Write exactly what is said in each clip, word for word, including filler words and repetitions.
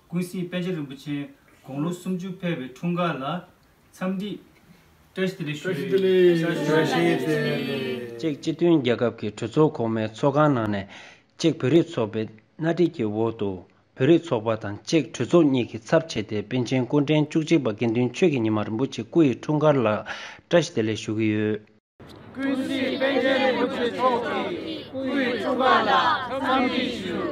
ཀུན་གཟིགས་པཎ་ཆེན་རིན་པོ་ཆེ་དགུང་ལོ་སུམ་ཅུ་ཕེབས་པའི་འཁྲུངས་སྐར་ལ་འཚམས་འདྲི་བཀྲ་ཤིས་བདེ་ལེགས་ཞུ། བཀྲ་ཤིས་བདེ་ལེགས། བཀྲ་ཤིས་བདེ་ལེགས། གཅིག་སྤྱི་མཐུན་རྒྱལ་ཁབ་ཀྱི་གྲོས་ཚོགས་གོང་མའི་ཚོགས་ཁང་ནང་ནས་གཅིག་བོད་རིགས་ཚོགས་པའི་སྣེ་ཁྲིད་ཀྱི་འོག་ཏུ་བོད་རིགས་ཚོགས་པ་དང་གཅིག་གྲོས་ཚོགས་གཉིས་ཀྱི་ཚབ་བྱས་ཏེ་པཎ་ཆེན་སྐུ་ཕྲེང་བཅུ་གཅིག་པ་དགེ་འདུན་ཆོས་ཀྱི་ཉི་མ་རིན་པོ་ཆེ་སྐུ་ཡི་འཁྲུངས་སྐར་ལ་བཀྲ་ཤིས་བདེ་ལེགས་ཞུ་གི་ཡོད། ཀུན་གཟིགས་པཎ་ཆེན་རིན་པོ་ཆེ་མཆོག་གི་སྐུ་ཡི་འཁྲུངས་སྐར་ལ་འཚམས་འདྲི་ཞུ།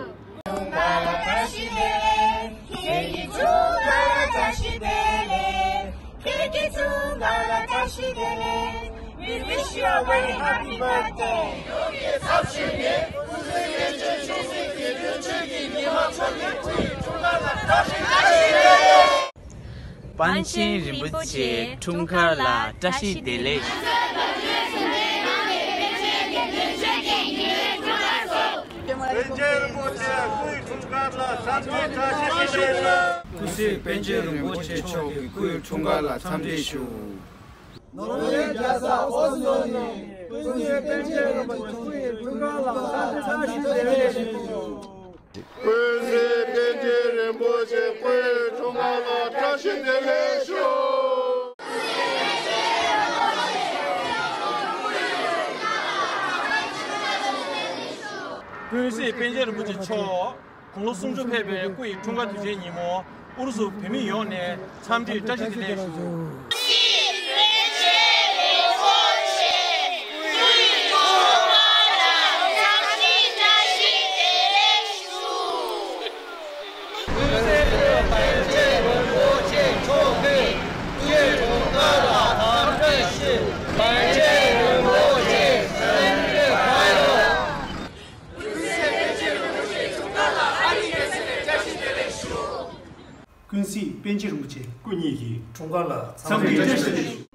ཁྱེད་ཀྱི་འཁྲུངས་སྐར་ལ་བཀྲ་ཤིས་བདེ་ལེགས། ཁྱེད་ཀྱི་འཁྲུངས་སྐར་ལ་བཀྲ་ཤིས་བདེ་ལེགས། We wish you a very happy birthday. ཡོངས་ཀྱི་ཚབ་ཞུས་ནས་ཀུན་གཟིགས་པཎ་ཆེན་ཆོས་སྲིད་དགེ་འདུན་ཆོས་ཀྱི་ཉི་མ་མཆོག་གི་སྐུ་ཡི་འཁྲུངས་སྐར་ལ་བཀྲ་ཤིས་བདེ་ལེགས། པཎ་ཆེན་རིན་པོ་ཆེའི་འཁྲུངས་སྐར་ལ་བཀྲ་ཤིས་བདེ་ལེགས། པཎ་ཆེན་རིན་པོ་ཆེ་སྐུའི་འཁྲུངས་སྐར་ལ་འཚམས་འདྲི་བཀྲ་ཤིས་བདེ་ལེགས། ཀུན་གཟིགས་པཎ་ཆེན་རིན་པོ་ཆེ་མཆོག་གི་སྐུའི་འཁྲུངས་སྐར་ལ་འཚམས་འདྲི་ཞུ། ནོར་ཝེ་རྒྱལ་ས་ཨོ་སི་ལོ་ནས་ཀུན་གཟིགས་པཎ་ཆེན་རིན་པོ་ཆེ་སྐུའི་འཁྲུངས་སྐར་ལ་འཚམས་འདྲི་བཀྲ་ཤིས་བདེ་ལེགས་ཞུ། ཀུན་གཟིགས་པཎ་ཆེན་རིན་པོ་ཆེ་སྐུའི་འཁྲུངས་སྐར་ལ་བཀྲ་ཤིས་བདེ་ལེགས་ཞུ། ཀུན་གཟིགས་པཎ་ཆེན་རིན་པོ་ཆེ་མཆོག་དགུང་ལོ་སུམ་ཅུ་ཕེབས་པའི་སྐུ་ཡི་འཁྲུངས་སྐར་དུས་ཆེན་ཉིན་མོ། ཨུ་རུ་སུ་བོད་མི་ཡོངས་ནས་འཚམས་འདྲི་བཀྲ་ཤིས་བདེ་ལེགས་ཞུ། ཀུན་གཟིགས་པཎ་ཆེན་རིན་པོ་ཆེ་སྐུ་ཉིད་ཀྱི་འཁྲུངས་སྐར་ལ་འཚམས་འདྲི་བཀྲ་ཤིས་བདེ་ལེགས།